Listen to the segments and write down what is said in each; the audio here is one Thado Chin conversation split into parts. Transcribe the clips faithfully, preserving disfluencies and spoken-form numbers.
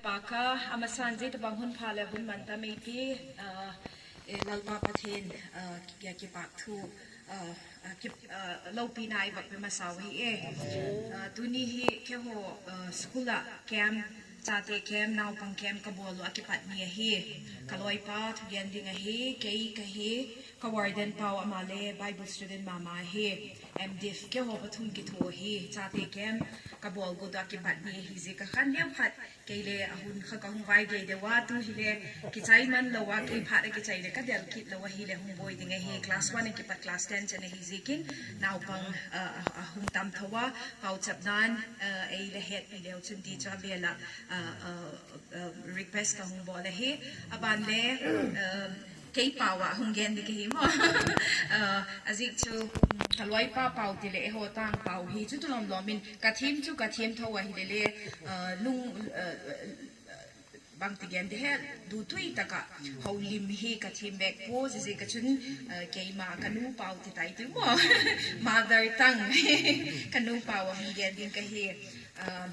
Paka, amasan jeh tabang hun pha le hun mantam eipe, ah, eh, Lalpa Pathen, ah, ki, kipak thu, ah, ah, ki, ah, loupina i vak pe masa u ahi e. Ah, tuni hi keiho, ah, school a camp, chate camp, naupang camp kabol u akipat ni ahi. Kaloipa thugen ding ahi, kei kahi, ka warden pau ama le Bible student mama ahi. M.Div, keiho pathum kitho ahi, chate camp kabol got u akipat ni ahi jeh a khan neokhat kei le ahung kha kahung vai gei deu a, tu hile kichai man lou a, kei phat a kichai le kadel kit lou ahile hung boi ding ahi, class one a kipat class ten chan ahi jeh in naupang, ah, ah, ahung tam tho a, pauchapnan, ah, ei le hetpi leu chun ti chu avel a, ah, ah, ah, request kahung bol ahi, aban le, ah, kei pau a hung gen ding kahi mo. Ah, ajeh chu, um, kaloipa pau tile eiho tang pau hi chu tulom lom in kathem chu kathem tho ahile le, ah, lung, ah, bang ti gen ding ham, dutui tah a houlim hi kathem bek poi, jeh jeh a chun, ah, keima kanu pau ti tai ti mo. Mother tongue. Kanu pau a hung gen ding kahi. Ah,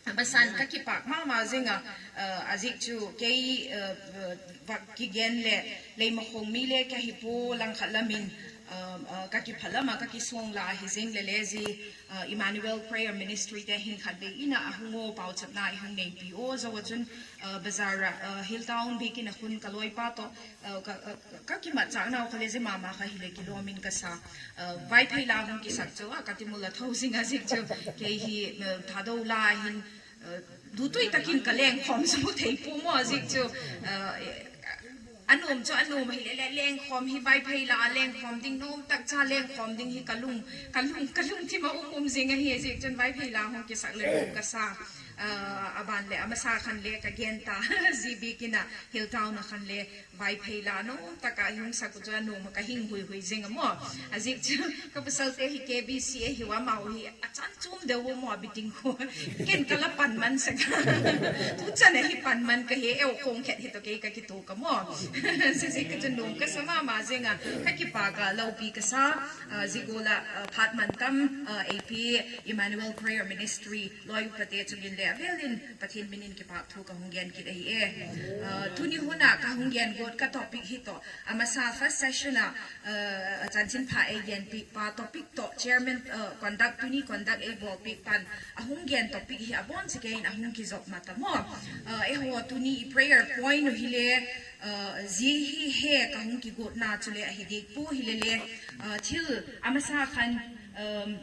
amasan kakipak mama jing a, ah, ajeh chu kei, ah, ah, vak kigen le, Leimakhong mi le kahi poi, langkhat lam in, ah, ah, kakiphalam a kakisong la ahi jing le le jeh, ah, Emmanuel Prayer Ministry te hin khatvei in a ahung o, pauchapna ihung neipi o, jeh a chun, ah, bazar a, ah, Hilltown bik in a khun kaloipa toh, ah, ka, ah, kakimatchah nau kha le jeh mama kha hile kilom in kasa, ah, Vaiphei la hung kisak chu a katimul a tho jing ajeh chu, kei hi, ah, Thadou la hin, ah, dutui tah in kalengkhom chu thei poi mo ajeh chu, ah, anom chu anom ahile le lengkhom hi Vaiphei la a lengkhom ding, nom tah cha lengkhom ding hi kalung, kalung, kalungthim a um um jing ahi jeh chun Vaiphei la hung kisak le lung kasa, ah, aban le amasa khan le kagen ta, jeh bik in a Hilltown a khan le Vaiphei la nom tah a hung sak u chu anom a kahing hui hui jing a mo. Ajeh chu kapasal te hi K B C a hi u a, amau hi achan chom deu u mo, abiting khu. Ken kala pan man sek a. Tuchan a hi pan man kahi, eiho khong khat hi toh kei kakitoh ka mo. Jeh jeh a chun nom kasa mama jing a, kakipak a loupi kasa, ah, jeh a la, ah, phat mantam, ah, eipe Emmanuel Prayer Ministry loi upa te chung in le avel in Pathen min in kipak thu kahung gen kit ahi e. Ah, tuni hun a kahung gen got ka topic hi toh, amasa first session a, ah, Chanchinpha eigenpeh pa topic toh chairman, ah, conduct, tuni conduct eibolpeh pan ahung gen topic hi abon cheh in ahung kijop mata mo. Ah, eiho tuni i prayer point u hile, ah, jeh hi he kahung kigotna chule ahi ding poi hile le, ah, thil amasa khan, um,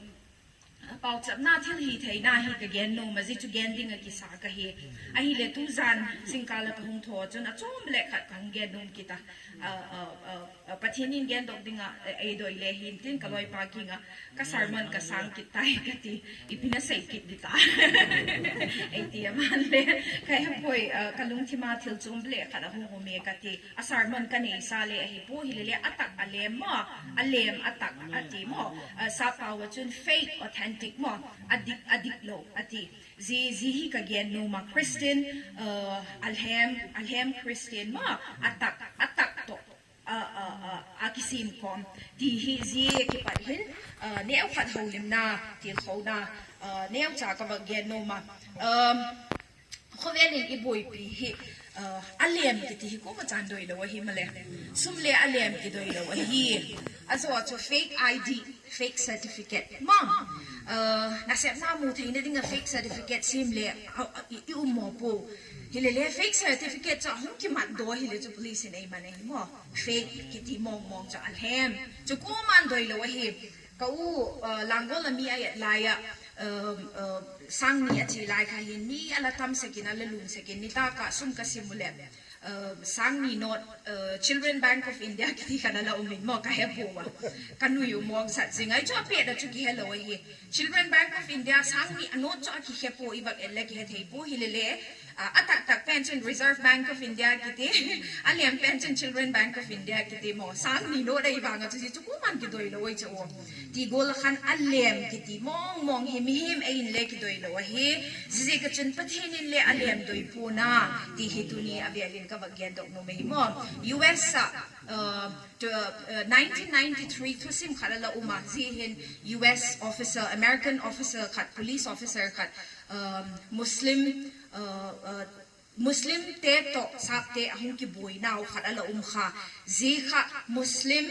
pauchapna thil hitheina hi kagen nom a, jeh chu gen ding a kisa kahi. Ahile tujan jingkah a kahung thou chun achom le khat kahung gen nom kit a. Ah, ah, ah, ah, Pathen in gen doh ding a, eh, eidoi le hin tin kaloipa kiang a ka sermon kasang kit tai kati, ipi nasei kit ding ta. Eiti aman le, kahepoi, ah, kalungthim a thil chom le khat ahung um e kati. A sermon kaneisa le ahipoi hile le, atah alem mo, alem atah ati mo. Ah, sappao a chun fake authentic mo, adik, adiklou ati. Jeh, jeh hi kagen nom a Christian, ah, alhem, alhem Christian mo, atah, atah toh, ah, ah, ah, akisem khom. Ti hi jeh kipat hin, ah, neokhat houlimna, tilkhouna, ah, neocha kava gen nom a. Um, Khovel in iboipi hi, ah, alem kiti hi koima chan doilou ahi male. Sum le alem kidoilou ahi. Ajo chu fake I D, fake certificate. Mo, ah, nasepna mu theina ding a fake certificate sem le, ah, ah, i, i um mo poi. Hile le fake certificate chu ahung kimat doh hile chu police in eiman ahi mo. Fake kiti mong mong chu alhem. Chu koiman doilou ahi. Ka u, ah, Langol a mi a et lai a, um, uh, sang ni a che lai kha hin mi ala tam sek in, ala lun sek in, nitah a sum kasim u le, uh, sang ni note, uh, Children Bank of India kiti khat ala um in mo, kahepoi. Kanui u mong sat jing a, hichu apet a chu kihelou ahi. Children Bank of India sang ni a note chu akikhe poi, ivak et le kihe thei poi hile le, ah, atah tah pen chun Reserve Bank of India kiti, alem pen chun Children Bank of India kiti mo, sang ni note ahi vang a chu, jeh chu koiman kidoilou ahi chu. Ti gol a khan alem kiti mong mong hi mihem eiin le kidoilou ahi. Jeh jeh a chun Pathen in le alem doi poi na, ti hi tuni avel in kava gen doh nom ahi mo. U S a, uh, to, uh, nineteen ninety-three thusim khat ala um a, jeh hin U S officer, American officer khat, police officer khat, um, Muslim, uh, uh, Muslim te toh Sap te ahung kibuai nau khat ala um kha. Zia kha Muslim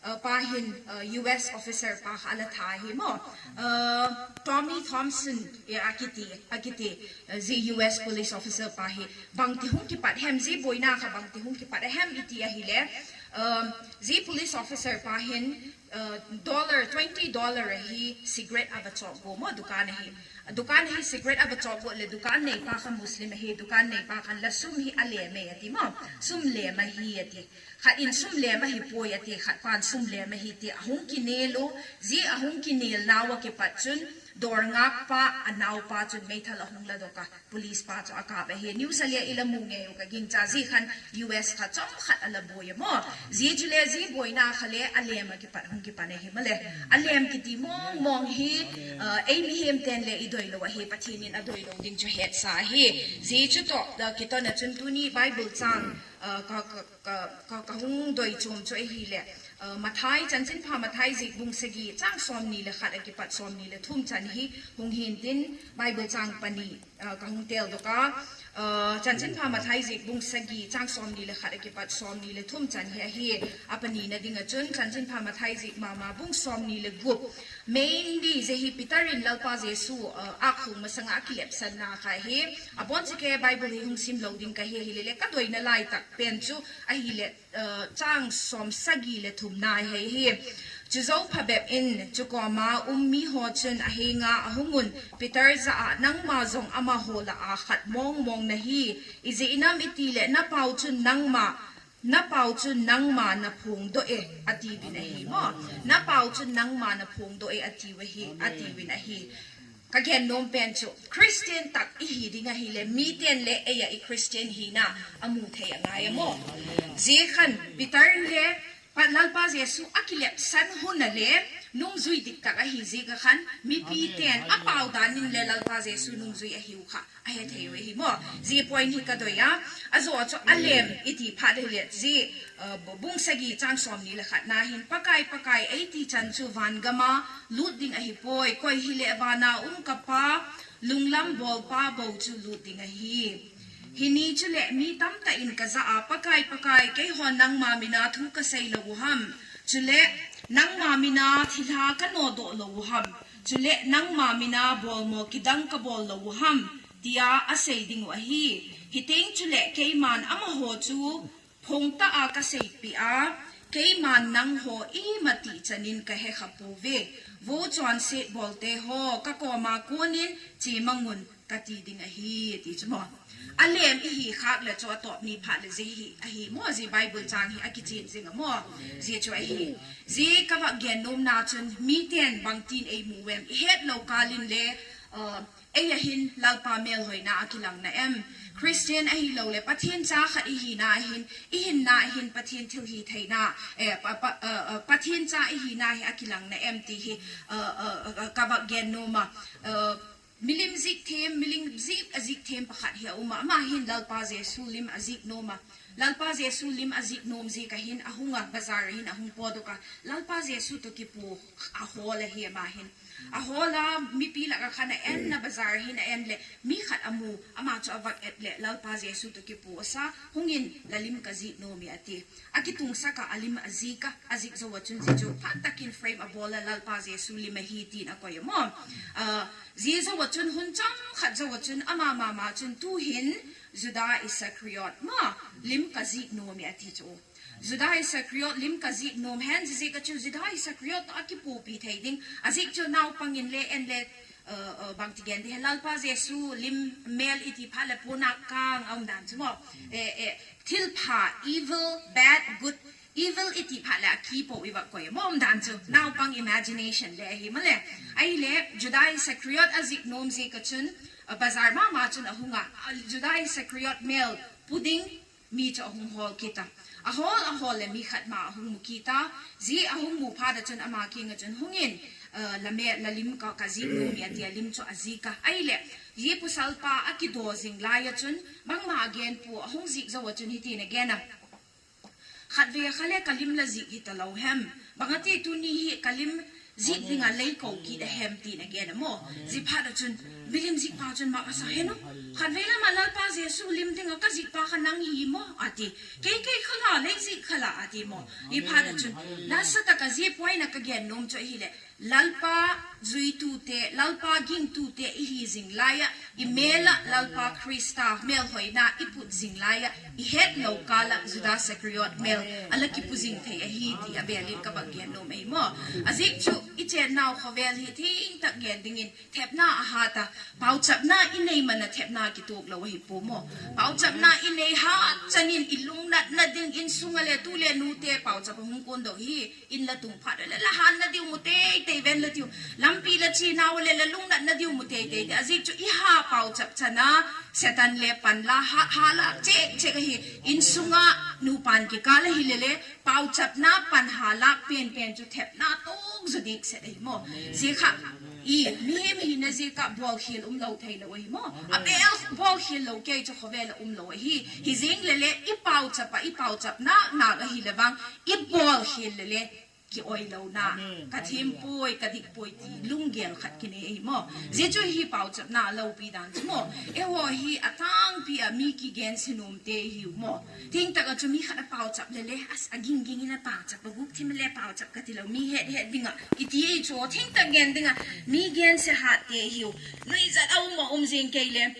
uh, pa hin uh, U S officer pa kha ala tha hi mo. Uh, Tommy Thompson e akiti, akiti uh, zia U S police officer pa hi bangti hung kipat hem, zia buaina kha bangti hung kipat hem iti ahile, um, zia police officer pa hin uh, dollar, twenty dollar hi cigarette ava chok go mo dukan hi. Dukan hi cigarette ava chok go le dukan neipa kha Muslim hi, dukan neipa khan la sum hi alem e ati mo. Sum lem ahi ati. Khat in sum lem ahi poi ati, khat pan sum lem ahi ti ahung kinel u, zia ahung kinel nau a kipat chun, dor ngak pa, anau pa chun meithal ahung la doh a, police pa chu akap ahi. News a le ila mu ngei u ka gingcha zia khan U S kha chom khat ala buai mo. Zia chu le zia buaina kha le alem a kipat hung kipan ahi mo le. Alem kiti mong mong hi, uh, ei mihem ten le i doi lo ahi, Pathen in adoi lo ding chu het sa ahi. Zia chu toh, uh, kiton a chun tuni Bible chang, uh, ka, ka, ka, ka, ka hung doi chom chu ahile, uh, Mathai, Chanchinpha Mathai zik bung sagi chang somni le khat a kipat somni le thum chan hi hung hin tin Bible chang pani, uh, ka hung tel doh a, uh, Chanchinpha Mathai zik bung sagi chang somni le khat a kipat somni le thum chan hi ahi. Apani na ding a chun Chanchinpha Mathai zik mama bung somni le gup. Mainly zia hi Peter in Lalpa Jesu, uh, akhung masanga akilepsan na kha hi. Abon chike Bible hi hung sim lo ding ka hi ahile le ka doina lai tak pen chu ahile, uh, chang som sagi le thum na hi hi. Chu jou phabep in, chu koma um mi ho chun ahenga ahung un, Peter ja a, nangma jong amaho lah a khat mong mong nahi, ijeh inem itile na pau chun nangma, na pau chun nangma na phongdoh e, atiuvin ahi mo. Na pau chun nangma na phongdoh e, atiuve hi, atiuvin ahi. Ka gen nom pen chu, Christian tak ihi ding ahile, miten le eia i Christian hina amu thei angai a mo. Zia khan, Peter le, pa, Lalpa Jesu akilepsan hun a le, nungjui dik tak ahi zia khan, mipi ten apau dan in le Lalpa Jesu nungjui ahiu kha, ahe thei u ahi mo. Zia point hi ka doi a, ajo chu alem iti phat le le, zia, uh, bung sagi chang somni le khat na hin, Pakai, Pakai, eiti chan chu van gam a lut ding ahi poi, koi hile vana um ka Pa, lunglam bolpa bou chu lut ding ahi. Hini chule mi tamtah in ka ja a, Pakai, Pakai, keihon nangma mina thu ka sei lo u ham? Chule nangma mina thilha ka nodoh lo u ham? Chule nangma mina bolmo kidang ka bol lo u ham? Tia asei ding u ahi. Hiteng chule keiman amaho chu phongtah a ka seipeh a, keiman nangho imatih chan in ka hekha pouve. Vo chonset bolte ho, ka koma kon in chemang un, kati ding ahi, ti chu mo. Alem ihi khak le chu atop ni phat le zia hi ahi mo, zia Bible chang hi akichen jing a mo. Zia chu ahi. Zia ka va gen nom na chun miten bangtin eimu em, ihet lo kal in le, uh, eia hin Lalpa melhoina akilang na em. Christian ahilou le Pathen cha khat ihina hin, ihinna hin Pathen thilhitheina, eh, pa, pa, uh, uh, Pathen cha ihina hi akilang na em ti hi, uh, uh, uh, ka va gen nom a, uh, Milim zik them, milim zik, azik them pakhat hi aum a, ama hin Lalpa Jesu lim azik nom a. Lalpa Jesu lim azik nom zia ka hin ahung a, bazar a hin ahung podoh a. Lalpa Jesu toh kipu ahol ahi ama hin. Ahol a, mipi lak a khan a en na bazar a hin a en le, mi khat amu, ama chu avak et le, Lalpa Jesu toh kipu asa, hung in la lim ka zik nom e ati. Akitungsak a, alim azik a, azik jou a chun zia chu phat takin frame abol a Lalpa Jesu lim ahi tin akoi a mo. Ah, zia jou a chun hun chomkhat jou a chun ama mama chun tu hin Juda Iscariot ma lim ka zik nom e ati chu. Juda Iscariot lim ka zik nom hen zia zik a chu Juda Iscariot toh akipupi thei ding. Azik chu naupang in le en le, uh, uh, bangti gen ding hen Lalpa Jesu lim mel iti phat le pona kang aum dan chu mo. Eh, eh, thilpha, evil, bad, good, evil iti phat le akipo i va koi mo um dan chu. Naupang imagination le ahi mo le. Ahile, Juda Iscariot azik nom zia ka chun, uh, bazar mama chun ahung a, uh, Juda Iscariot mel pu ding mi chu ahung hol kit a. Ahol, ahol le mi khat ma ahung mu kit a. Zia ahung mu phat a chun ama kiang a chun hung in, uh, la me, la lim ka, ka zik nom e ati a lim chu azik a. Ahile, zia pasal pa akido jing lai a chun, bangma agen pu ahung zik jou a chun hitin agen a. Khatvei a kha le ka lim la zik hita lo hem. Bang ati tuni hi ka lim Jih dinga lei kou kit ahem tin agen a mo. Jih phat a chun, milim jih pa chun mak asa henu. Khatvei lama Lalpa Jesu lim dinga kajih pa kha nang hi mo ati. Kei kei khala lei jih khala ati mo. Jih phat a chun, nasatah a jih point a kagen nom chu ahile. Lalpa juitute, Lalpa gingtute ihi jing laiya, imela Lalpa Christa melhoina iput jing laiya, ihet lou kala Judas Iscariot mel ala kipu jing thei ahi ti abelin kava gen nom ei mo. Ajeh chu ichennau khovel hi thingtah gen dingin thepna ahata, pauchapna inei mana thepna kituk lou ahi po mo. Pauchapna inei ha chanin ilungnatna ding insunga le tu le nute pauchap ahung kon doh hi. In la tung phat le la han na diu mu teitei ven la diu. Lampi la chi nau le la lungnatna diu mu teitei te. Ajeh chu iha pauchap chana Satan le pan la ha, ha la chek chek ahi. Insunga nupan kikal ahi le le pauchapna pan ha la pen pen chu thepna tuk ju dik set ahi mo. Jeh kha i mihem hina jeh kha bolkhel umlou thei lou ahi mo. Abel bolkhel lou kei chu khovel a umlou ahi. Hijing le le ipauchap a ipauchap nak nak ahi le vang ibolkhel le le. Ki-oi louna, ka thempoi, ka dikpoi ti lunggel khat kinei ahi mo. Jeh chu hi pauchapna loupi dan chu mo. Eiho hi atangpi a mi kigense nom te ihiu mo. Thingtah a chu mi khat apauchap le le, as, aging ging in apauchap, agup thim le pauchap kati lou, mi het het dinga kiti ei chu, thingtah gen dinga mi gense hat te ihiu. Nuijat a um a um jing kei le.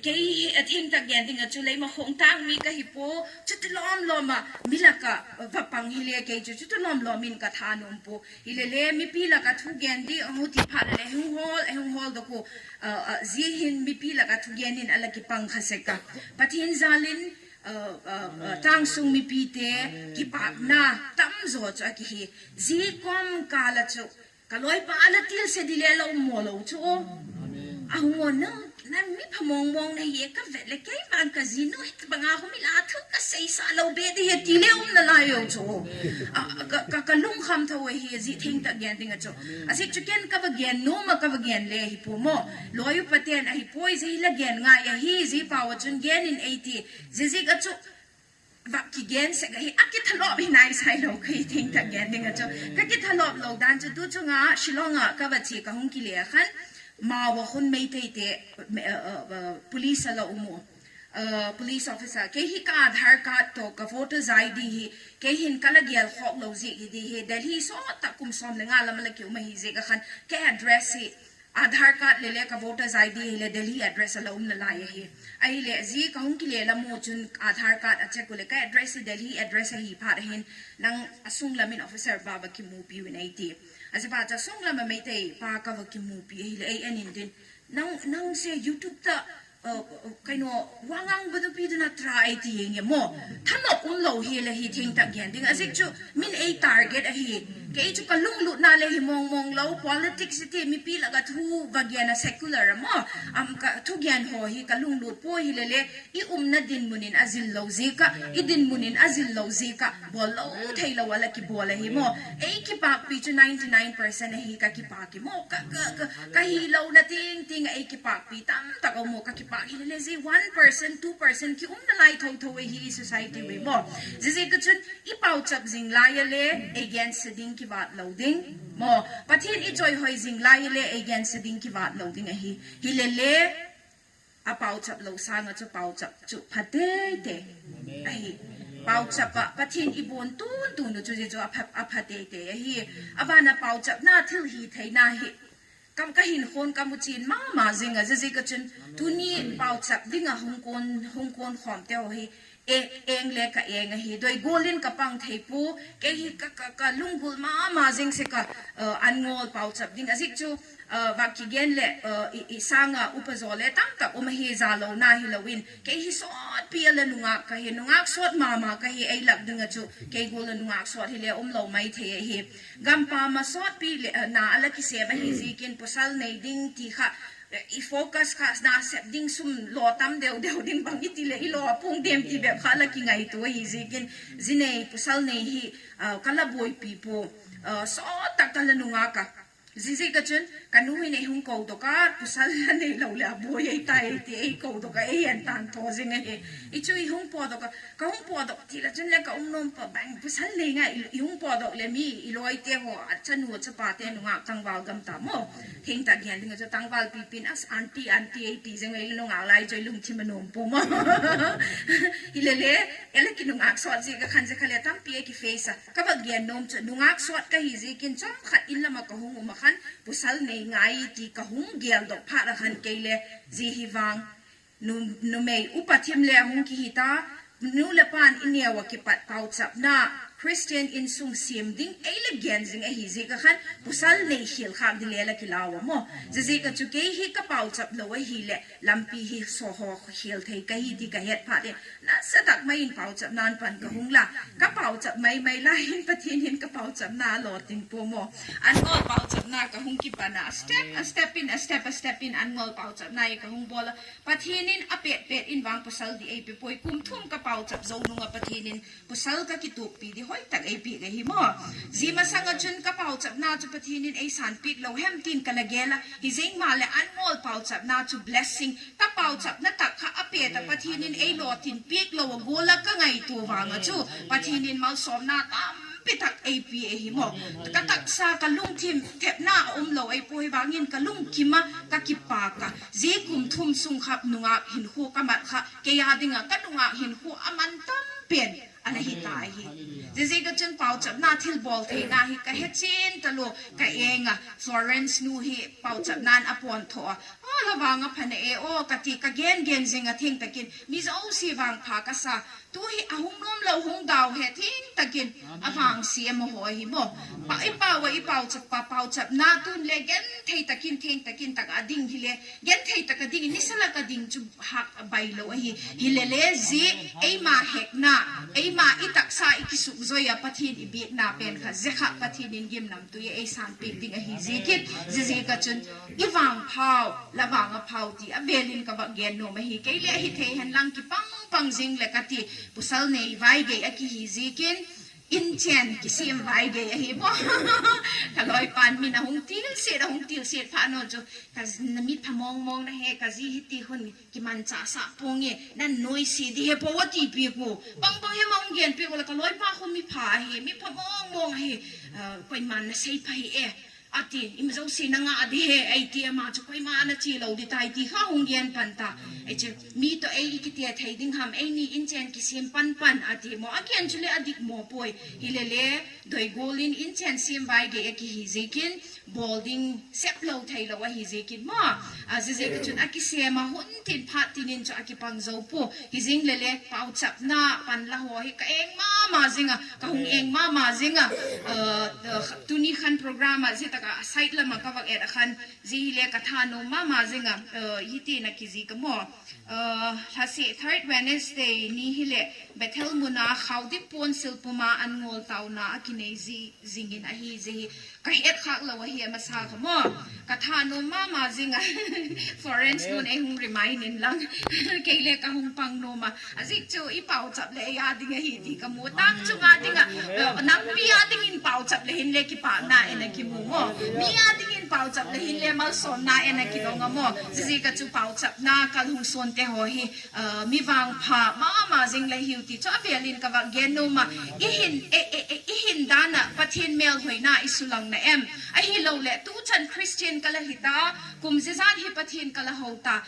Kei hi athingtah gen dinga chu leima khongtang mi kahi po, chuti lom lom a, mi laka vapang hile kei chu chuti lom lom in katha nom po. Hile le mipi laka thu gen di amu ti phat le hung hol, hung hol doku, jeh hin mipi laka thu gen in ala kipang kha seka. Pathen jalin, tangsung mipite kipakna tamjo chu akihi. Jeh kom kala chu Ka loipa ana tilse di le la um mo lou chu. Ahung on na, na mi phamong mong nahi e, kavet le kei vang kajinu hitbanga hung mi la thu kaseisa lou be di he ti le um nalai u chu. Ka, ka, kalungkham tho ahi, jeh thingtah gen dinga chu. Ajeh chu ken kava gen nom a kava gen le hi po mo. Loi upa ten ahipoi jeh hi la gen ngai ahi, jeh pao a chun gen in eiti. Jeh jeh a chu Vah kigen sek ahi, akithalop hi naisai lou kahi thingtah gen dinga chu. Kakithalop lou dan chu tu chunga Shillong a kava che kahung kile a khan, Mao a khun Meitei te, police a la um u. Police officer, kei hi ka Aadhaar card toh ka voters I D hi, kei hin kala gel khok lou jeh hi di hi, Delhi sot tah kum som le nga lam a la kium ahi jeh a khan, ka address hi, Aadhaar card le le ka voters I D hi le Delhi address a la um nalai ahi. Ahile, jeh kahung kile la mu chun Aadhaar card a check u le ka address hi Delhi address ahi phat ahin nang asung lam in officer pa va kimupi u in eiti. Ajeh phat a sung lam a Meitei pa kava kimupi ahile, ei en in din. Nang, nang se YouTube tah, kaino, wangang badu pi duna try ti yeng ye mo. Thanop um lou hi le hi thingtah gen ding. Ajeh chu, min ei target ahi. Kei chu kalunglut na le hi mong mong lou. Politics ti mipi laka thu va gen a secular mo. Am ka thu gen ho hi kalunglut poi hi le le. I umna dinmun in ajil lou jeh a. I dinmun in ajil lou jeh a. Bol lou thei lou a la kibol ahi mo. Ei kipakpi chu ninety nine percent ahi ka kipak. Ki mo, ka, ka, ka, kahi louna ting ting a ei kipakpi tamtah a um u, ka kipak hi le le jeh one percent, two percent ki um nalai tho tho ahi society u mo. Jeh jeh a chun i pauchap jing lai a le, ei gense ding kivat lou ding. Mo, Pathen i choi hoi jing lai a le, ei gense ding kivat lou ding ahi. Hi le le, A pauchap lou sanga chu pauchap chu pha teitei ahi. Pauchap a Pathen i bon tun tun u chu jeh chu a pha, a pha teitei ahi. Aban a pauchapna thil hitheina hi. Kam ka hin khon ka mu chin mama jing a jeh jeh a chun tuni pauchap dinga hung kon, hung kon khom te ho hi. E, eng le ka eng ahi. Doi gol in ka pang thei pu. Kei hi ka, ka, ka lunggul mama jing se ka, uh, an ngol pauchap ding. Ajeh chu, uh, vah kigen le, uh, i, i sanga upa jo le tamtah um ahi ja louna hi lou in. Kei hi sotpi a la nungak ka hi. Nungak sot mama ka hi ei lak ding a chu. Kei gol a nungak sot hi le um lou mai thei ahi. Gampam a sotpi le, uh, na a la kisem ahi jeh in pasal nei ding ti kha. I focus kha nasep ding sum lo tam deu deu ding bang i ti le i lo a pung dem ti bep kha la kingaito ahi jeh in ji nei pasal nei hi, ah, ka la boipi pu, ah, sot tah ka la nungak a. Jeh jeh a chun Kanu hin eihung kou doh a, pasal la neilou le aboi ei tai ti, ei kou doh a, eihen tan tho jing ahi. Ichu ihung po doh a, kahung po doh tila chun le ka um nom pa bang pasal nei ngai, ihung po doh le mi, iloi te ho, achanu, achapa te nungah tangval gam ta mo. Thengtah gen ding a chu tangval pipin as aunty, aunty eiti jing ei nungah lai chu ilungthim anom po mo. Hilele, ela kinungah sot jeh a khan jeh kha le tampi ei kiface a. Kava gen nom chu nungah sot kahi jeh in chomkhat in lama kahung um a khan pasal nei ngai ti kahung gel doh phat a khan kei le jeh hi vang nu, numei upa thim le hung kihi ta, nu le pan ineo a kipat pauchapna, Christian insung sem ding ei le gen jing ahi jeh a khan pasal nei khel khak ding le la kilau a mo. Jeh jeh a chu kei hi ka pauchap lou ahile lampi hi soho khel thei kahi ti kahet phat in, nasatah mai in pauchapna a pan kahung la, ka pauchap mai mai la hin Pathen hin ka pauchapna alo tin po mo. An ngol pauchapna kahung kipan a, step a step in, a step a step in an ngol pauchapna hi kahung bol a. Pathen in apet pet in vang pasal dih eipe poi, kum thum ka pauchap jou nung a Pathen in pasal ka kitup pi ding hoitah ei pe ahi mo. Jeh masang a chun ka pauchapna chu Pathen in ei sanpeh lou hem tin ka la gel a, hijeng ma le an ngol pauchapna chu blessing, ka pauchapna tah kha apet a Pathen in ei lolhin peh lou a gol a ka ngaito vang a chu Pathen in malsomna tampi tah ei pe ahi mo. Ka tahsa ka lungthim thepna a um lou ei poi vang in ka lungkim a ka kipak a. Jeh kum thum sung kha nungah hinkho ka mat kha, kei a ding a ka nungah hinkho a mantam pen ana hi ta ahi. Jeh jeh a chun pauchapna thilbol theina hi ka hechen talou, ka eng a Florence nu hi pauchapna in apon tho a. A la vang a pha na e o ka ti ka gen gen jing a thengtah in mi jouse vang pha ka sa. Tu hi ahung nom lou hung dau he thengtah in avangse amaho hi mo. Pa i pau a i pauchap pa pauchapna tun le genthei tah in thengtah in tah a ding hile genthei tah a ding in nisa la ka ding chu hah bai lou ahi. Hilele jeh eima hekna, eima i tahsa i kisuk joi a Pathen i biakna pen kha jeh kha Pathen in gimnamtui a ei sanpeh ding ahi jeh in, jeh jeh a chun i vangphau, la vang aphau ti avel in ka va gen nom ahi. Kei le hithei hen lang kipang pang jing le ka ti, pasal nei vaigei a kihi jeh in, inchen kisem vaigei ahi mo. Ka loipan min ahung tilsit, ahung tilsit phat un chu, ka na mi pha mong mong na he, ka ji hiti hun kimanchah sah ponge, na noise ding he po ati pi ko. Bang bang he ma hung gen pi ko la ka loipa khu mi pha he, mi pha mong mong he, ah, koiman na sei pha hi e. Ati, ima jouse na ngah ding he, ei ti ama chu koima na chi lou ding tai ti kha hung gen pan ta. Ei chu, mi toh ei i kiti thei ding ham, eini inchen kisem pan pan ati mo, a gen chu le a dik mo poi. Hilele, doi gol in inchen sem vaigei a kihi jeh in, bol ding sep lou thei lou ahi jeh in mo. A jeh jeh a chun a kisem a hun tin phat tin in chu a kipang jou poi. Hijeng lele, pauchapna pan la ho hi ka eng mama jing a, ka hung eng mama jing a, ah, ah, tuni khan program a jeh tah a side lam a ka va et a khan, jeh hile ka thanom mama jing a, ah, hiti na kiji ka mo. Ah, lhase third Wednesday ni hile Bethel mun a Khaodip pon silpum a an ngol taona a kinei ji jing in ahi jeh hi ka het khak lou ahi amasa kha mo. Ka thanom mama jing a Florence nun ei hung remind in lang. Kei le ka hung pang nom a. Ajeh chu i pauchap le ei a ding ahi ti ka mu. Tang chunga ding a, eh, nampi a ding in pauchap le hin le kipana en a kimu mo. Mi a ding in pauchap le hin le malsomna en a kidong a mo. Jeh jeh a chu pauchapna ka lungson te ho hi, eh, mi vangpha mama jing le hiu ti chu avel in ka va gen nom a. I hin, eh, eh, eh, i hin dan a Pathen melhoina i sulang na em. Ahilou le, tu chan Christian ka la hi ta, kum jijat hi Pathen ka la hou ta.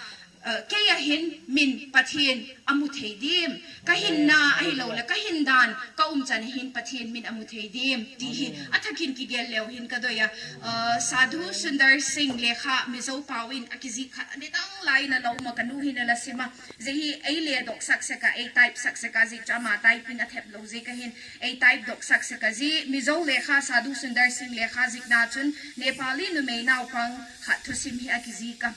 Eh, kei a hin min Pathen a mu thei dim. Ka hinna ahilou le, ka hin dan, ka um chan hin Pathen min a mu thei dim. Ti hi, a thak in kigel leu hin ka doi a. Eh, Sadhu Sundar Singh lekha Mizo pau in a kijih khat a ni dang lai na lou ma ka nu hin a la sim a. Jeh hi ei le doh sak sek a, ei type sak sek a jeh chu ama typing a thep lou jeh ka hin. Ei type doh sak sek a jeh, Mizo lekha Sadhu Sundar Singh lekha jihna chun Nepali numei naupang khat thusim hi a kijih a.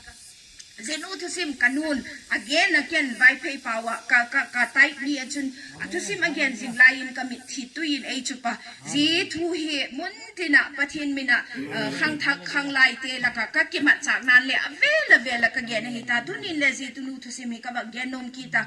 Jeh nu thusim ka nun, a gen a ken Vaiphei pau a, ka, ka, ka type ni a chun, a thusim a gen jing lai in ka mitthi tui in ei chup a. Jeh thu hi mun tin a Pathen min a, eh, khangthak khanglai te lak a ka kimatchah nan le avel avel a ka gen ahi ta. Tunin le jeh tunu thusim hi ka va gen nom kit a.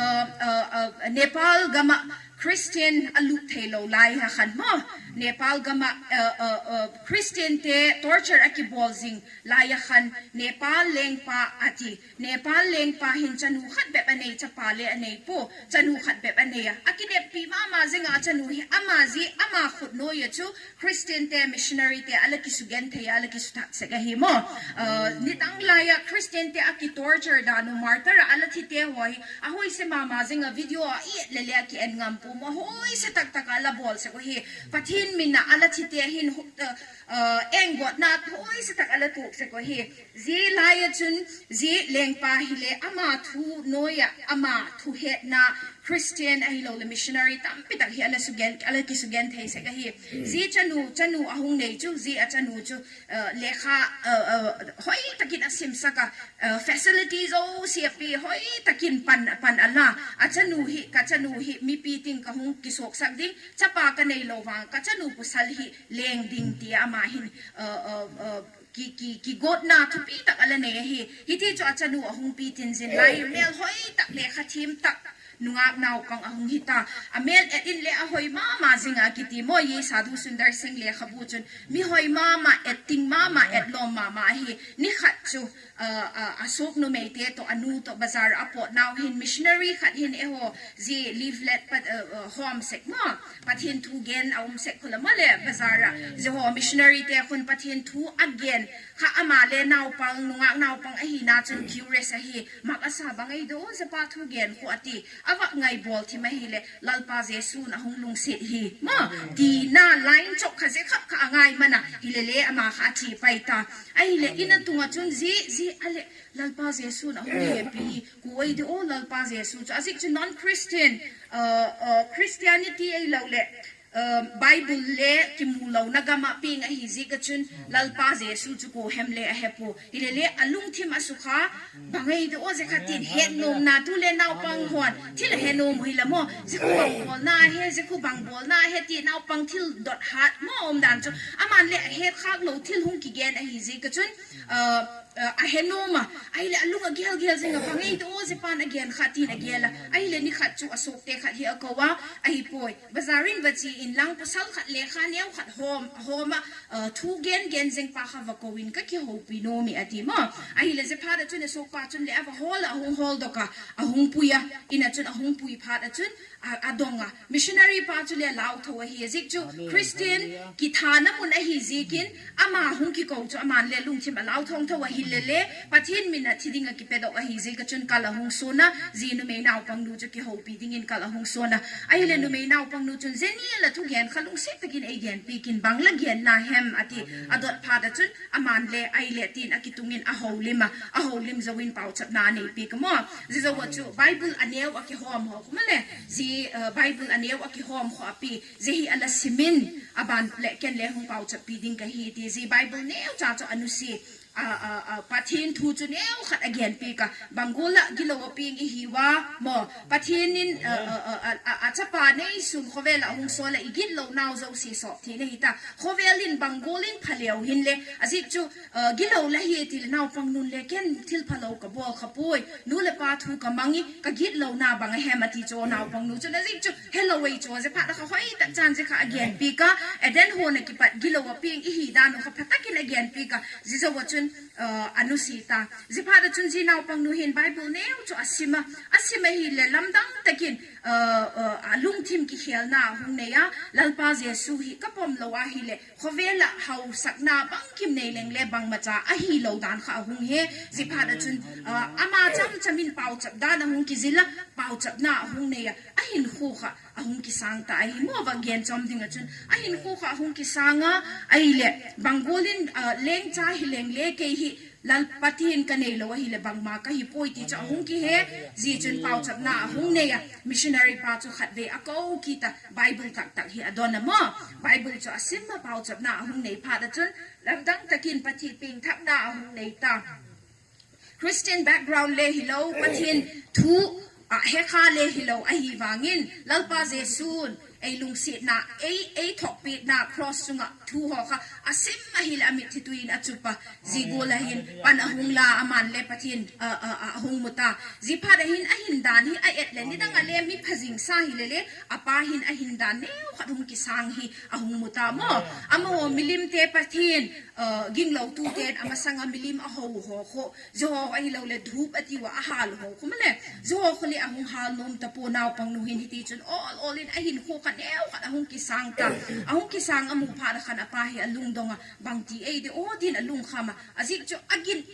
Eh, eh, eh, Nepal gam a Christian alut thei lou lai a khan maw, Nepal gam a, uh, uh, uh, Christian te torture akibol zing lai a khan Nepal lengpa ati. Nepal lengpa hin chanu khat bep anei, chapa le anei poi, chanu khat bep anei a. Akineppi mama zing a chanu hi ama ji, ama khut noi a chu Christian te, missionary te, ala kisugenthei, ala kisuthat sek ahi maw. Uh, nidang lai a Christian te akitorture dan u, martyr a ala thi te ho hi, ahoise mama zing a video a i et le le aki en ngam poi maw, hoise taktak a ala bol sek u hi. Pathen min a ala thi te hin, uh, uh, engotna hoise tak ala tup sek u hi. Ji lai a chun, ji lengpa hi le ama thu noi a, ama thu hetna Christian ahilou le missionary tampi tak hi ala sugen, ala kisugenthei sek ahi. Ji chanu, chanu ahung nei chu, ji a chanu chu, uh, lekha, uh, uh, hoi takin asim sak a, uh, facilities jouse api, hoi takin pan, pan ala. A chanu hi, ka chanu hi, mipi ting kahung kisok sak ding, chapa kanei lou vang, ka chanu pasal hi leng ding ti ama hin, uh, uh, uh, ki, ki, kigotna thupi tak ala nei ahi. Hiti chu a chanu ahung pi tin zin lai, mel hoi tak le kha thim tak nungak naupang ahung hita. A mel et in le ahoi mama zing a kiti maw, ye Sadhu Sundar Singh lekhabu chun. Mi hoi mama, et ting mama, et lom mama ahi. Ni khat chu, uh, uh, a suk numei te toh, anu toh bazar a pot nau hin missionary khat hin eiho ji leaflet pat, uh, uh, hom sek maw. Pathen thu gen a um sek khu la maw le bazar a. Ji ho missionary te khun Pathen thu agen kha ama le naupang, nungak naupang ahina chun curious ahi. Mak asa bang ei do, japa thu gen khu ati. Avak ngai bol thim ahi le, Lalpa Jesu'n ahung lungset hi. Maw, tina line chok kha je khap kha angai man a, hi le le ama kha athi pai ta. Ahi le, in a tung a chun ji, ji a le, Lalpa Jesu'n ahung hepi hi. Ku ei do, Lalpa Jesu chu. A zik chu non-Christian, uh, uh, Christianity ei lou le, uh, Bible le kimu louna gam a peng ahi jeh a chun Lalpa Jesu chu ko hem le ahe poi. Hi le le a lungthim a sukha, bang ei do je kha tin het nom na tu le naupang hon. Thil a he nom u hi la maw. Je khu bang bol na he, je khu bang bol na he ti naupang thil dot hat maw um dan chu. Aman le het khak lou thil hung kigen ahi jeh a chun, uh, uh, a he nom a. Ahi le a lung a gel gel jing a bang ei do je pan a gen kha tin a gel a. Ahi le ni khat chu a suk te khat hi a ko a. Ahi poi. Bazar in va chi in lang pasal khat lekha neo khat hom, hom a, uh, thu gen gen jing pa kha va ko in ka kihoupi nom e ati maw. Ahi le je phat a chun a suk pa chun le ava hol a hung hol doh a, ahung pui a, in a chun ahung pui phat a chun a, adong a. Missionary pa chu le lau tho ahi jeh chu Christian kithana mun ahi jeh in ama hung kiko chu aman le lungthim a lau thong tho ahi le le Pathen min a thi ding a kipe doh ahi jeh a chun kal ahung son a, ji numei naupang nu chu kihoupi ding in kal ahung son a. Ahi le numei naupang nu chun je ni la thu gen kha lungset takin ei genpi kin bang la gen na hem ati a dot phat a chun aman le ahi le tin a kitung in a houlim a, a houlim jou in pauchapna a neipi ka maw. Ji jou a chu Bible a neo a kihom ho khu maw le. Ji, uh, Bible a neo a kihom ho a pi. Ji hi ala sim in a ban le ken le hung pauchappi ding kahi ti. Ji Bible neo cha chu a nusi. A, a, a, Pathen thu chu neo khat a genpi ka. Bang gol a gilou a peng ihi uva maw. Pathen in, uh, uh, uh, a, a, a chapa neisun khovel a hung sol a i gitlou nau jouse sop thei na hi ta. Khovel in bang gol in pha leu hin le. A zik chu, uh, gilou la hi ti le naupang nun le ken thil phalou ka bol kha poi. Nu le pa thu ka mang e, ka gitlou na bang a hem ati chu naupang nu chun a zik chu helou ei chu je phat a kha hoi tak chan je kha a genpi ka. Eden hon a kipat gilou a peng ihi dan u kha pha takin a genpi ka. Ji jou a chun, uh, a nusi ta. Je phat a chun ji naupang nu hin Bible neo chu a sim a. A sim ahi le lamdang takin, uh, uh, a lungthim kikhelna hung nei a. Lalpa Jesu hi ka pom lou ahi le. Khovel a hausakna bangkim nei leng le bangmacha ahi lou dan kha ahung he, ji phat a chun, ah, ama cham cham in pauchap dan ahung kijil a, pauchapna ahung nei a, ahinkho kha ahung kisang ta ahi maw va gen chom ding a chun, ahinkho kha ahung kisang a, ahi le, bang gol in, ah, lengcha hi leng le kei hi, Lal Pathen ka nei lou ahi le bangma ka hi poi ti chu ahung kihe, ji chun pauchapna ahung nei a, missionary pa chu khatvei a ko kit a, Bible tak tak hi a don a maw. Bible chu a sim a pauchapna ahung nei phat a chun, lamdang takin Pathen pengthahna ahung nei ta. Christian background le hilou, Pathen thu a hekha le hilou ahi vangin, Lalpa Jesu'n, ei lungsetna, ei, ei thokpetna cross chunga thu ho kha asim ahile amitlhi tui in achupa. Jigol ahin pan ahung la aman le Pathen, a, a, a, ahung muta. Jiphat ahin ahin dan hi a-et le nidang a le mi phajing sa hile le, apa hin ahin dan neo khat hung kisang hi ahung muta mo. Amaho milim te Pathen, a, ginglo tu ten amasanga milim ahou ho kho. Joho ahilou le dhup ati uva ahal ho khu male. Joho khu le ahung hal nom tapo naopang nu hin hiti chun ol ol in ahin khu kha neo khat ahung kisang ta. Ahung kisang amu phat a khan apa hi alungdong a bangti ei de o din alungkham a. Ajik chu agin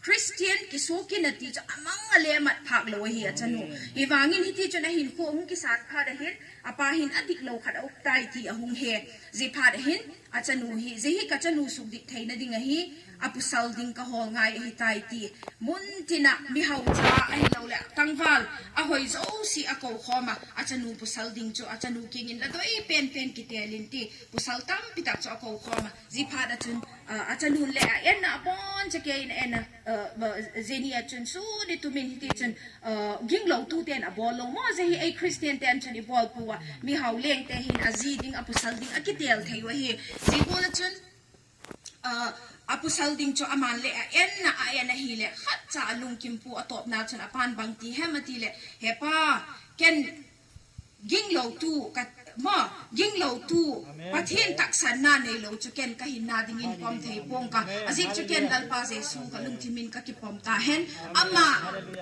Christian kiso kin ati chu amang a le mat phak lou ahi achanu. Hivangin hiti chun ahin khu ahung kisang phat ahin apa hin adik lou khat a up tai ti ahung he. Jiphat ahin achanu hi, je hi kachanu sukdik theina ding ahi, apusal ding kahol ngai ahi tai ti. Mun tina mihao cha ahilou le tangval ahoi jouse akou khom a, achanu pusal ding chu achanu kingin la doi pen pen kitel in ti, pusal tampi tak chu akou khom a. Jiphat achun, a, achanu le a-en a abon chakei in a-en a, a, ba, jeni achun suni tumin hiti chun, a, ginglo tu ten abol lou mo, je hi ei Christian ten chun ibol pu a, mihao leng te hin aji ding, apusal ding, akitel thei u ahi. Jigol achun, a, apusal ding chu aman le a-en a, a-en ahile, khat cha alungkim pu atopna chun apan bangti hem ati le, he pa, ken ginglo tu ka, mo, ginglo tu, Pathen tahsanna neilou chu ken kahinna dingin pom thei pong ka. Ajik chu ken Lalpa Jesu kalungthim in kakipom ta hen. Ama,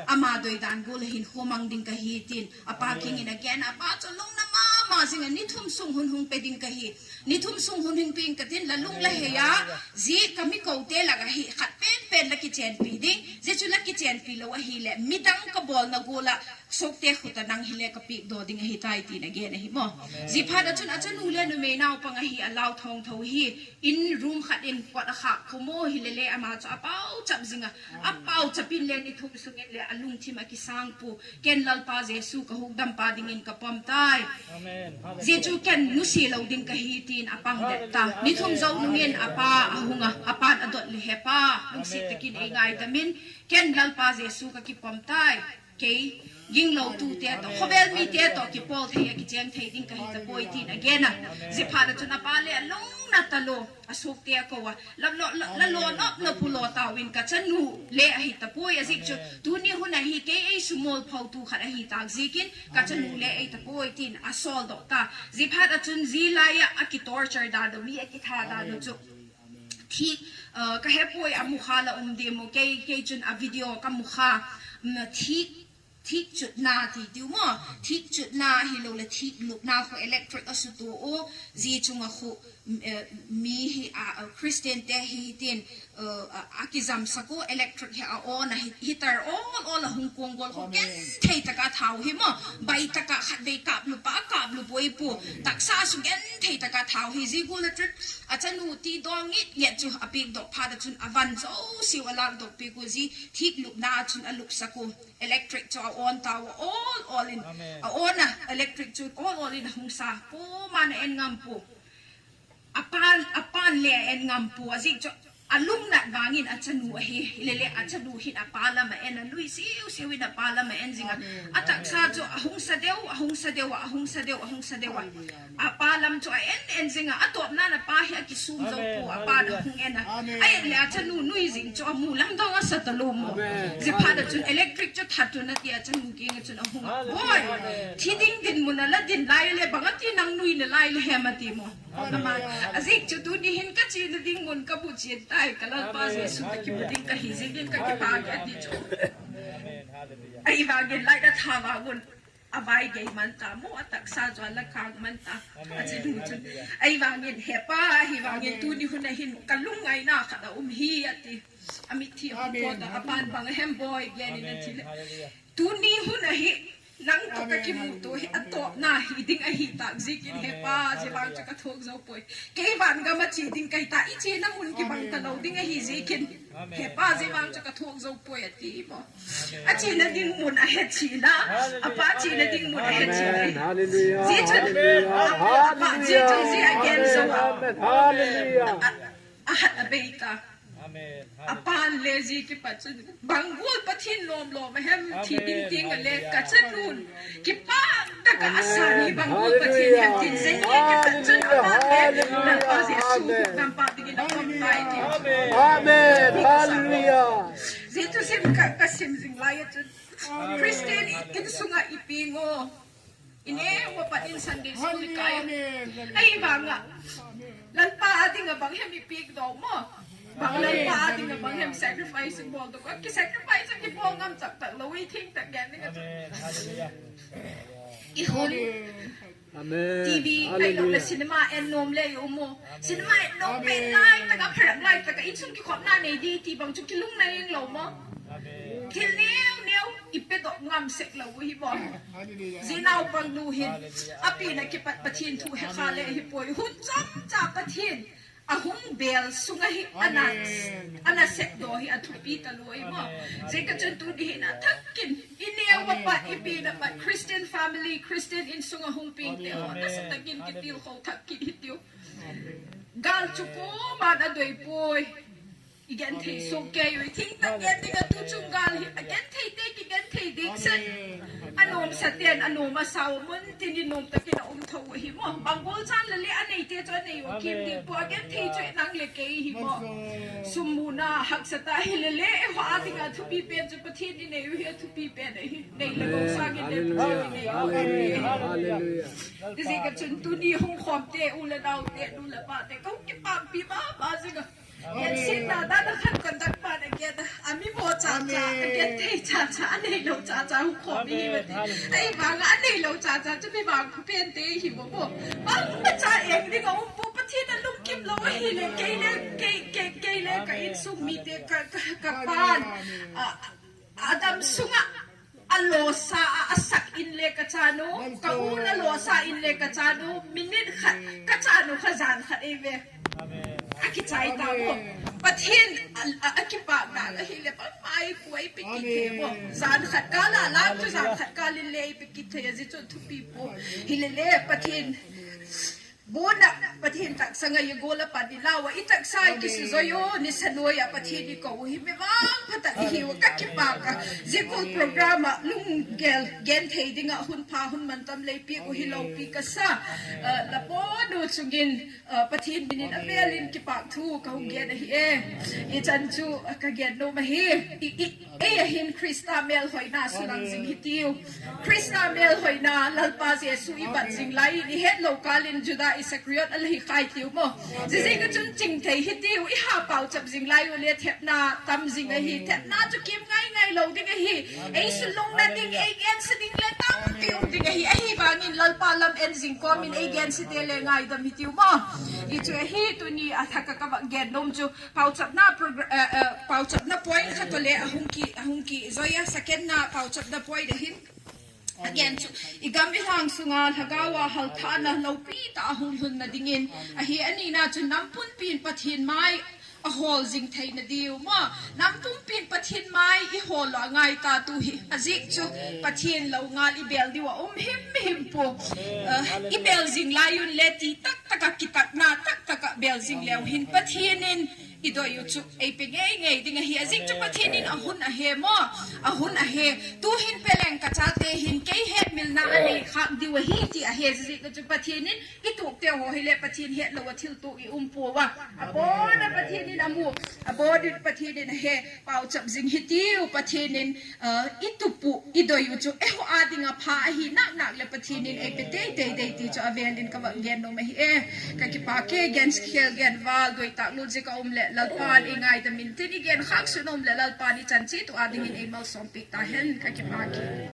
ama doi dan gol hin khomang ding kahi tin. Apa kingin agen, apa chu lungna mama jing a ni thum sung hun hung pe ding kahi. Ni thum sung hun hung pe ding katin la lung la hei a. Ji kami ko te la kahi khat pen pen la kichenpi ding. Ji chu la kichenpi lou ahile. Midang kabolna gol a. Sokte khuta nang hile kapik do ding ahi tai tin agen ahi mo. Jiphat achun achanu le numei naopang ahi alau thong tho hi in room khat in kot akhak khu mo hile le ama chu apao chap jing a. Apao chap in le ni thum sungin le alungthim akisang pu. Ken Lalpa Jesu kahukdampa dingin kapom tai. Ji chu ken nusi lou ding kahi tin apang det ta. Ni thum jou nungin apa ahung a, apan adot le he pa. Lungset takin ei ngaidam in. Ken Lalpa Jesu kakipom tai. Kei, ginglo tu te to, khovel mi te to, kipol thei a kicheng thei ding kahi tapoi tin agen a. Jiphat achun apa le alungna talou, asokte akou a. La lo, la, la lo nop na pu lo tauvin kachanu le ahi tapoi ajik chu. Tuni hun ahi kei ei sumol phou tu khat ahi tak jikin kachanu le ei tapoi tin asol doh ta. Jiphat achun ji lai a akitorture dan u, mi akitha dan u chu. Thik, uh, kahepoi amukha la um ding mo, kei, kei chun a video kamukha, mm, thik, thik chutna ti tiu mo, thik chutna hilou le thik lupna khu electric asutu u, ji chunga khu, mm, eh, mi hi, a, a, Christian te hi tin, uh, a, akijam sak u electric hi a on a hi, heater ol ol ahung kong gol khu ken thei taka thau hi mo, bai taka khat vei kap lupa, kap lupoi pu, taksa su ken thei taka thau hi ji gol a chun, Achanu ti dong nget nget chu apik doh phat achun avan jouse u alak doh pik u ji thik lupna achun aluk sak u electric chu a on tau a ol ol in a on a electric chu ol ol in ahung sa pu man a en ngam pu apan apan le a en ngam pu ajik chu alungnat vangin achanu ahi le le achanu hin apa lam a en a lui siu siu in apa lam a en jing a ataksa chu ahung sa deu ahung sa deu ahung sa deu ahung sa deu a Apa lam chu a en en jing a, atopna na pa hi akisum jou pu, apa na hung en a. A en le achanu nui jing chu amu lam dong asa talou mo. Jiphat a chun electric chu that tun ati achanu keng a chun ahung a. Boi, thi ding dinmun a la din lai le bang ati nang nui na lai le hem ati mo. Ama, ajik chu tuni hin ka chena ding mun ka bu chen tai, ka Lalpa Jesu ka kibu ding ka hi jing in ka kipah ke ati chu. Ahivangin lai da tha vang un. Avai gei man ta mo, ataksa chu ala kang man ta. Achanu chun. Ahivangin hepa, ahivangin tuni hun a hin ka lungngaina khat a um hi ati. Amithi a hung pot a, apan bang hem boi, gen in ati le. Tuni hun a hi, nang to ka kimuto hi, atopna hi ding ahi tak jikin hepa, jeh vang chu ka thok jou poi. Kei van gam a che ding kahi ta, i chena mun kibang talou ding ahi jikin. Hepa, jeh vang chu ka thok jou poi ati mo. Achena ding mun ahe chena. Apa chena ding mun ahe chena. Hallelujah. Hallelujah. Apa, apa, hallelujah. Amen. Hallelujah. A, ahat abei ta. Apan le ji kipat chun, bang gual Pathen lom lom ahem ti ding ting a le ka chanun. Kipah tah a asan hi bang gual Pathen hem tin jing hi kipat chun apan le Lalpa Jesu gam pa dingin a pom tai ti. Amen. Hallelujah. Ji thusim ka, ka sim jing lai a chun. Christian i, insunga ipi ngo. Ineo a pat in Sunday school ikai. Ahivanga Lalpa a dinga bang hem ipi doh mo. Bang Lalpa a dinga bang hem sacrifice bol doh. Ki sacrifice kibol ngam chak tak lou i thing tak gen ni ka. Ihon. Amen. T V kai lou le cinema en nom le i um mo. Cinema en nom pe lai taka pharak lai taka insung kikhopna nei di ti bang chu kilung na ing lou mo. Thil neo neo i pe doh ngam sek lou hi mo. Ji naupang nu hin api na kipat Pathen thu he kha le hi poi. Hun chom cha Pathen ahung bel sunga hi ana, ana sep doh hi athupi talou i mo. Ji ka chun tuni hin a thakin ineo a pat ipi na pat Christian family, Christian insung ahung peng te ho nasa takin kitil kho thak kit hitiu. Gal chu koiman adei poi. I genthei soh kei u, i thing tak gen ding a tu chung gal hi, a genthei te kigenthei ding set. Anom sa ten, anom a sao mun tin i nom takin a um tho u hi mo. Bang gual chan le le anei te chu anei u kim ding poi, a genthei chu nang le kei hi mo. Sum muna haksa ta hi le le, e ho a dinga thupi pen chu Pathen i nei u hi a thupi pen ahi. Nei le gong sang in le Pathen i nei u hi. Hallelujah. Ti ji ka chun tuni hung khom te u le nau te, nu le pa te, kong kipah pi ba ba ji ka. Genthei na, dan a khat conduct pa na gen a, ami mo cha cha, genthei cha cha, anei lou cha cha, hung khom hi mo ti. Ahivanga anei lou cha cha, chu mi vang phu pen te hi mo mo. Bang na cha eng ding a um poi Pathen a lungkim lou ahi le, kei le, kei, kei, kei le ka insung mi te ka, ka, ka pan. A, Adam sunga alosa a, asak in le ka chanu, ka u na losa in le ka chanu, minute khat, ka chanu kha jan khat ei ve. Akichai ta mo. Pathen a, a, akipah na, ahi le pa mai puai pi kit the mo. Jan khat ka la la chu jan khat ka lin le pi kit the ji chu thupi poi. Hi le le Pathen Bona Pathen taksanga i gol a pan i lau a, i taksa i kisijoi u, nisa noi a Pathen i kou u hi mi vangpha tah i hiu ka kipah a. Ji kol program a lunggel genthei dinga hun pha hun mantam lei peh u hi loupi kasa. Eh, la ponu chungin, eh, Pathen minin avelin kipah thu ka hung gen ahi e. I chan chu, eh, ka gen nom ahi. I, i, Ei ahin Christa melhoina sulang jing hitiu. Christa melhoina Lalpa Jesu i bat jing lai in i het lou kal in Juda Iskariot a la hi khai tiu mo. Jijing ka chun ching thei hitiu, i ha pauchap jing lai u le thepna tam jing ahi. Thepna chu kim ngai ngai lou ding ahi. Ei sulung na ding, ei gense ding le tampi um ding ahi. Ahivangin Lalpa lam en jing kom in ei gense te le ngaidam hitiu mo. I chu ahi tuni a thak a ka va gen nom chu. Pauchapna progr-, eh, eh, pauchapna point khat le ahung ki, ahung kijoi a, second na pauchapna point ahin. Again chu, i gam i lhang sunga lhagao a halthahna loupi tah a hung lhun na dingin, ahi anina chu nam pumpin Pathen mai ahol jing theina diu mo. Nam pumpin Pathen mai i hol lou angai ta tu hi. Ajeh chu Pathen lou ngal i bel diu a um him him poi. Eh, i bel jing lai un le ti tak tak a kitatna tak tak a bel jing leu hin Pathen in i doi u chu ei pe ngei ngei ding ahi. Ajeh chu Pathen in ahun ahe mo, ahun ahe. Tu hin pe leng ka chate hin kei hetmilna anei khak diu ahi ti ahe. Ajeh chu Pathen in i tup te ho hi le Pathen het lou a thil tup i um poi. Abon a Pathen in amu, abon in Pathen in ahe. Pauchap jing hitiu Pathen in Ah, i tup u, i doi u chu, eiho a dinga pha ahi nak nak le Pathen in ei pe tei tei dei ti chu avel in ka va gen nom ahi e. Ka kipah e, gen khel gen val, doi tak lut jeh a um le Lalpan ei ngaidam in tin i gen khak sun um le Lalpan i chan cheh tu a dingin ei malsom peh ta hen, ka kipah e.